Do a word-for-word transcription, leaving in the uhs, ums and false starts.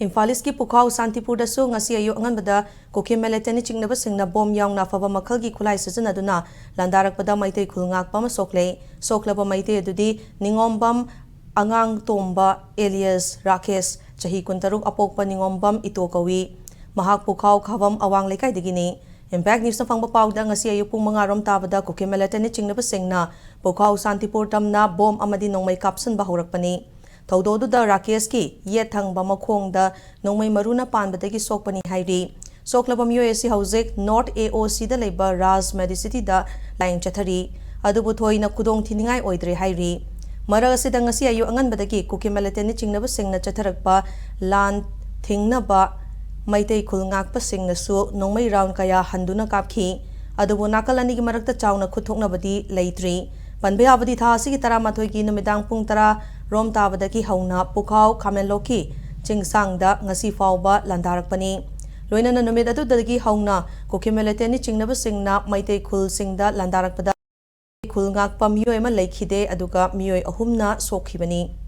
ꯏꯝꯐꯥꯜ ꯏꯁꯀꯤ ꯄꯨꯈꯥꯎ ꯁꯥꯟꯇꯤꯄꯨꯔꯗꯁꯨ ꯉꯁꯤ ꯑꯌꯨꯛ ꯑꯉꯟꯕꯗ ꯀꯨꯀꯤ ꯃꯤꯂꯤꯇꯦꯟꯅ ꯆꯤꯡꯅꯕꯁꯤꯡꯅ ꯕꯣꯝ ꯌꯥꯎꯅ ꯑꯐꯕ ꯃꯈꯜꯒꯤ ꯈꯨꯠꯂꯥꯏ ꯁꯤꯖꯤꯟꯅꯗꯨꯅ ꯂꯥꯟꯗꯥꯔꯛꯄꯗ ꯃꯩꯇꯩ ꯈꯨꯜ ꯉꯥꯛꯄ ꯑꯃ ꯁꯣꯛꯂꯦ꯫ ꯁꯣꯛꯂꯕ ꯃꯩꯇꯩ ꯑꯗꯨꯗꯤ ꯅꯤꯉꯣꯝꯕꯝ ꯑꯉꯥꯡ ꯇꯣꯝꯕ alias ꯔꯥꯀꯦꯁ, ꯆꯍꯤ ꯀꯨꯟꯇꯔꯨꯛ, ꯑꯄꯣꯛꯄ ꯅꯤꯉꯣꯝꯕꯝ ꯏꯇꯣ ꯀꯧꯏ꯫ ꯃꯍꯥꯛ ꯄꯨꯈꯥꯎ ꯈꯥꯕꯝ ꯑꯋꯥꯡ ꯂꯩꯀꯥꯏꯗꯒꯤꯅꯤ꯫ Impact Newsꯅ ꯐꯪꯕ ꯄꯥꯎꯗ ꯉꯁꯤ ꯑꯌꯨꯛ ꯄꯨꯡ ꯃꯉꯥ ꯔꯣꯝ ꯇꯥꯕꯗ ꯀꯨꯀꯤ ꯃꯤꯂꯤꯇꯦꯟꯅ ꯆꯤꯡꯅꯕꯁꯤꯡꯅ ꯄꯨꯈꯥꯎ ꯁꯥꯟꯇꯤꯄꯨꯔ ꯇꯝꯅ ꯕꯣꯝ ꯑꯃꯗꯤ ꯅꯣꯡꯃꯩ ꯀꯥꯞꯁꯤꯟꯕ ꯍꯧꯔꯛꯄꯅꯤ꯫ ꯊꯧꯗꯣꯛ ꯑꯗꯨꯗ ꯔꯥꯀꯦꯁꯀꯤ ꯌꯦꯠ ꯊꯪꯕ ꯃꯈꯣꯡꯗ ꯅꯣꯡꯃꯩ ꯃꯔꯨꯅ ꯄꯥꯟꯕꯗꯒꯤ ꯁꯣꯛꯄꯅꯤ ꯍꯥꯏꯔꯤ꯫ ꯁꯣꯛꯂꯕ ꯃꯤꯑꯣꯏ ꯑꯁꯤ ꯍꯧꯖꯤꯛ North AOCꯗ ꯂꯩꯕ ꯔꯥꯖ ꯃꯦꯗꯤꯁꯤꯇꯤꯗ ꯂꯥꯌꯦꯡ ꯆꯠꯊꯔꯤ꯫ ꯑꯗꯨꯕꯨ ꯊꯣꯏꯅ ꯈꯨꯗꯣꯡ ꯊꯤꯅꯤꯡꯉꯥꯏ ꯑꯣꯏꯗ꯭ꯔꯦ ꯍꯥꯏꯔꯤ꯫ ꯃꯔꯛ ꯑꯁꯤꯗ ꯉꯁꯤ ꯑꯌꯨꯛ ꯑꯉꯟꯕꯗꯒꯤ ꯀꯨꯀꯤ ꯃꯤꯂꯤꯇꯦꯟꯅ ꯆꯤꯡꯅꯕꯁꯤꯡꯅ ꯆꯠꯊꯔꯛꯄ ꯂꯥꯟ ꯊꯤꯡꯅꯕ ꯃꯩꯇꯩ ꯈꯨꯜ ꯉꯥꯛꯄꯁꯤꯡꯅꯁꯨ ꯅꯣꯡꯃꯩ ꯔꯥꯎꯟ ꯀꯌꯥ ꯍꯟꯗꯨꯅ ꯀꯥꯞꯈꯤ꯫ ꯑꯗꯨꯕꯨ ꯅꯥꯀꯜ ꯑꯅꯤꯒꯤ ꯃꯔꯛꯇ ꯆꯥꯎꯅ ꯈꯨꯠ ꯊꯣꯛꯅꯕꯗꯤ ꯂꯩꯇ꯭ꯔꯤ꯫ ꯄꯟꯕ ꯌꯥꯕꯗꯤ ꯊꯥ ꯑꯁꯤꯒꯤ ꯇꯔꯥꯃꯥꯊꯣꯏꯒꯤ ꯅꯨꯃꯤꯗꯥꯡ ꯄꯨꯡ ꯇꯔꯥ ꯔꯣꯝ ꯇꯥꯕꯗꯒꯤ ꯍꯧꯅ ꯄꯨꯈꯥꯎ ꯈꯥꯃꯦꯟꯂꯣꯛꯀꯤ ꯆꯤꯡꯁꯥꯡꯗ ꯉꯁꯤ ꯐꯥꯎꯕ ꯂꯥꯟꯗꯥꯔꯛꯄꯅꯤ꯫ ꯂꯣꯏꯅꯅ ꯅꯨꯃꯤꯠ ꯑꯗꯨꯗꯒꯤ ꯍꯧꯅ ꯀꯨꯀꯤ ꯃꯤꯂꯤꯇꯦꯟꯅ ꯆꯤꯡꯅꯕꯁꯤꯡꯅ ꯃꯩꯇꯩ ꯈꯨꯜꯁꯤꯡꯗ ꯂꯥꯟꯗꯥꯔꯛꯄꯗ ꯈꯨꯜ ꯉꯥꯛꯄ ꯃꯤꯑꯣꯏ ꯑꯃ ꯂꯩꯈꯤꯗꯦ, ꯑꯗꯨꯒ ꯃꯤꯑꯣꯏ ꯑꯍꯨꯝꯅ ꯁꯣꯛꯈꯤꯕꯅꯤ꯫